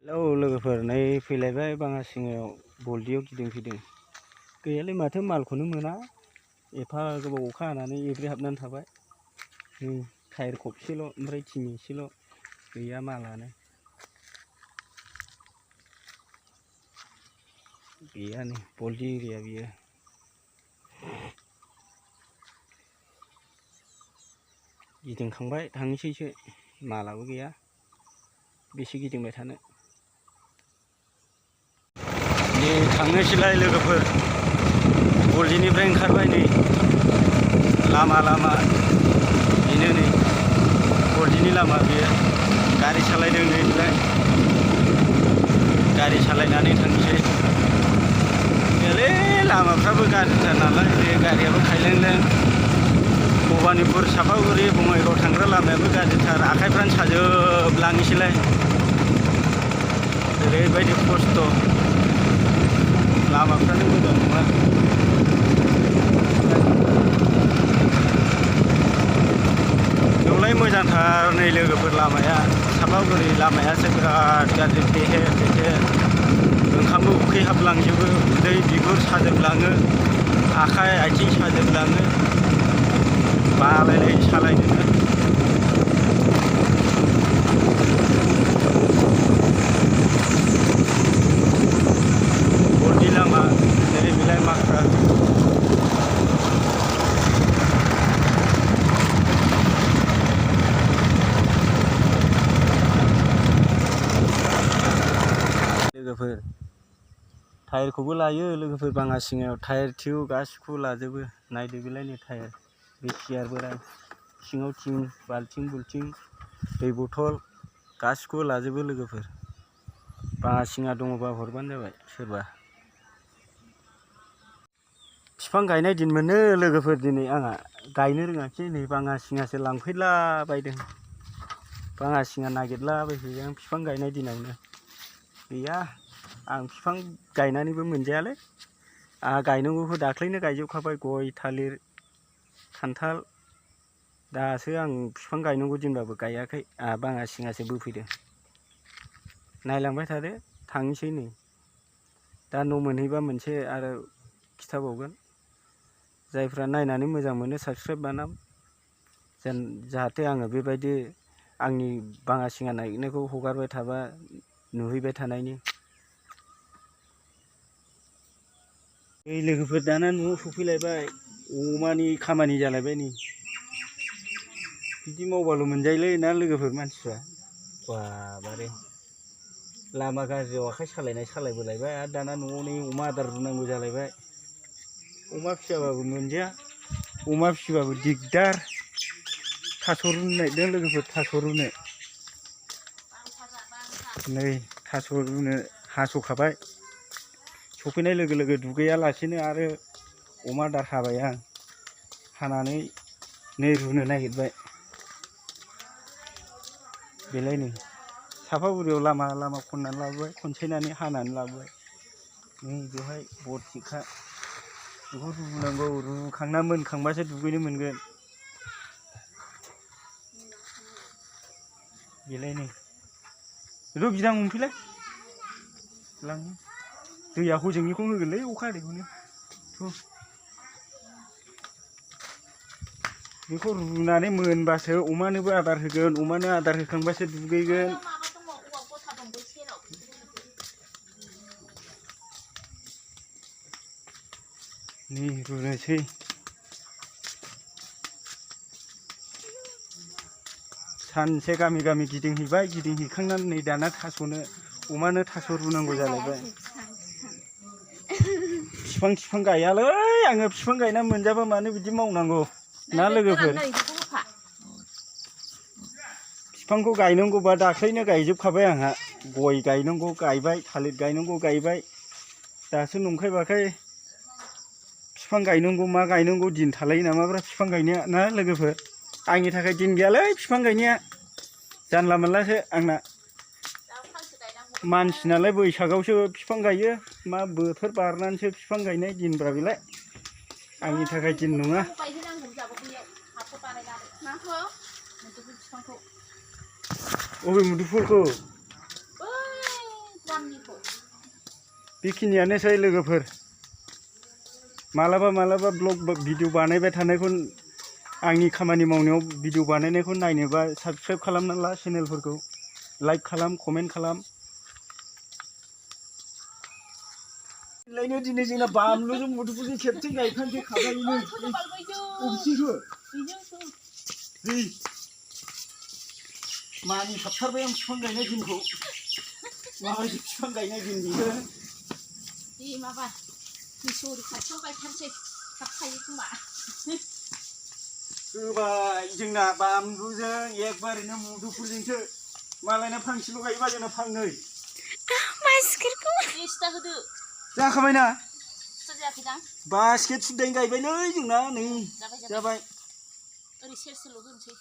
लोगोफोर नै फैलायबाय बाङासिङायाव बल्दियाव गिदिंफैदों। गैयालै माथो मालखौनो मोना। एफा गोबाव अखा हानानै एब्रेहाबनानै थाबाय। टायार खबसेल' ओमफ्राय थिं एसेल' गैया मालानो। गैया नै बल्दि एरिया बियो। गिदिंखांबाय थांनोसैसो मालाबो गैया बेसे गिदिंबाय थानो। नै थांनोसैलाय लोगोफोर बल्दिनिफ्राय ओंखारबाय नै लामा बेनो नै बल्दिनि लामा बेयो। गारि सालायदों नै ओमफ्राय गारि सालायनानै थांनोसै। गैयालै लामाफ्राबो गाज्रिथार नालाय बे गारियाबो खायलेंलें। भबानिपुर सापागुरि बङाइगाव थांग्रा लामायाबो गाज्रिथार आखाइफ्रानो साजोबलाङोसैलाय। ओरैबायदि खस्थ' लामाफ्रानो मोजां नङा। बेवलाय मोजांथार नै लोगोफोर लामाया सापागुरि लामायासो बिराद गाज्रि थेहे ओंखामबो उखैहाबलांजोबो उदै बिगुर साजोबलाङो आखाइ आथिं साजोबलाङो बालायलायो सालायनोनो। बल्दि लामा नै बेलाय माख्रा लोगोफोर टायारखौबो लायो लोगोफोर बाङासिङायाव टायार टिउ गासिखौबो लाजोबो। नायदो बेलाय नै टायार बे सियार बोराय सिङाव थिं बाल्थिं बुल्थिं दै बथल गासिखौबो लाजोबो लोगोफोर। बाङासिङा दङबा हरबानो जाबाय सोरबा। बिफां गायनाय दिन मोनो लोगोफोर दिनै आंहा गायनो रोङाखिसै नै बाङासिङासो लांफैला बायदों। बाङासिङा नागिरलाबायफैबाय आं बिफां गायनाय दिनावनो। गैया आं बिफां गायनानैबो मोनजायालै। आंहा गायनांगौखौ दाख्लैनो गायजोबखाबाय गय थालिर खान्थाल। दासो आं बिफां गायनांगौ दिनबाबो गायाखै आंहा बाङासिङासो बोफैदों। नायलांबाय थादो थांनोसै नै दा न' मोनहैबा मोनसे आरो खिथाबावगोन। जायफ्रा नायनानै मोजां मोनो साबसक्राइब बानाम जाहाथे आङो बेबायदि आंनि बाङासिङा नागिरनायखौ हगारबाय थाबा नुहैबाय थानायनि। नै लोगोफोर दाना न'आव सफैलायबाय अमानि खामानि जालायबाय नै। बिदि मावबाल' मोनजायोलै ना लोगोफोर मानसिफ्रा बाबारे। लामा गाज्रियाव आखाइ सालायबोलायबाय आरो दाना न'आव नै अमा आदार रुनांगौ जालायबाय। अमा फियाबाबो मोनजाया अमा फिसिबाबो दिगदार। थास' रुनो नागिरदों लोगोफोर थास' रुनो। नै थास' रुनो हास'खाबाय। सफैनाय लोगो लोगो दुगैयालासेनो आरो अमा आदार हाबाय आं। हानानै नै रुनो नागिरबाय। बेलाय नै सापागुरियाव लामा खननानै लाबोबाय खनसायनानै हानानै लाबोबाय। नै बेवहाय बरसिखा बेखौ रुनांगौ रुखांना मोनखांबासो दुगैनो मोनगोन। बेलाय नै र' बिदां हमफैलाय लांनो दैया हजोंनिखौ होगोनलै अखा हादैखौनो बेखौ रुनानै मोनबासो अमानोबो आदार होगोन। अमानो आदार होखांबासो दुगैगोन। नै रुनोसै सानसे गामि गिदिंहैबाय गिदिंहैखांनानै नै दाना अमानो थास' रुनांगौ जालायबाय। बिफां गायालै आङो बिफां गायना मोनजाबा मानो बिदि मावनांगौ ना लोगोफोर। बिफांखौ गायनांगौबा दाख्लैनो गायजोबखाबाय आंहा गय गायनांगौ गायबाय थालिर गायनांगौ गायबाय। दासो नंखाय बाखाय बिफां गायनांगौ मा गायनांगौ दिन थालायो नामाब्रा बिफां गायनाया ना लोगोफोर। आंनि थाखाय दिन गैयालै बिफां गायनाया जानला मोनलासो आंना। मानसि नालाय बैसागावसो बिफां गायो मा बोथोर बारनानैसो बिफां गायनाय दिनब्रा बेलाय आंनि थाखाय दिन नङा। अबे मुदुफुलखौ बेखिनियानोसै लोगोफोर मालाबा मालाबा ब्लग भिडिअ बानायबाय थानायखौ आंनि खामानि मावनायाव भिडिअ बानायनायखौ नायनोबा साबस्क्राइब खालामना ला चेनेलफोरखौ लाइक खालाम कमेन्ट खालाम दिनै जोंना बानलुजों मुदुफुलजों खेबसे गायखांसै खाबायनो मानि थाबथारबाय आं बिफां गायनाय दिनखौ माबायदि बिफां गायनाय दिन बियो माबा मिसौरि खाथियाव गायथारसै थाब थायो खोमा होबाय जोंना बानलुजों एकबारैनो मुदुफुलजोंसो मालायना फांसेल' गायोबा जोंना फांनै मानसिफोरखौ एक्सट्रा होदो जाखाबायना एक्सट्रा जायाखैदां बास्केट सुद्दायैनो गायबायलै जोंना नै जाबाय ओरै सेर सेरल' होनोसै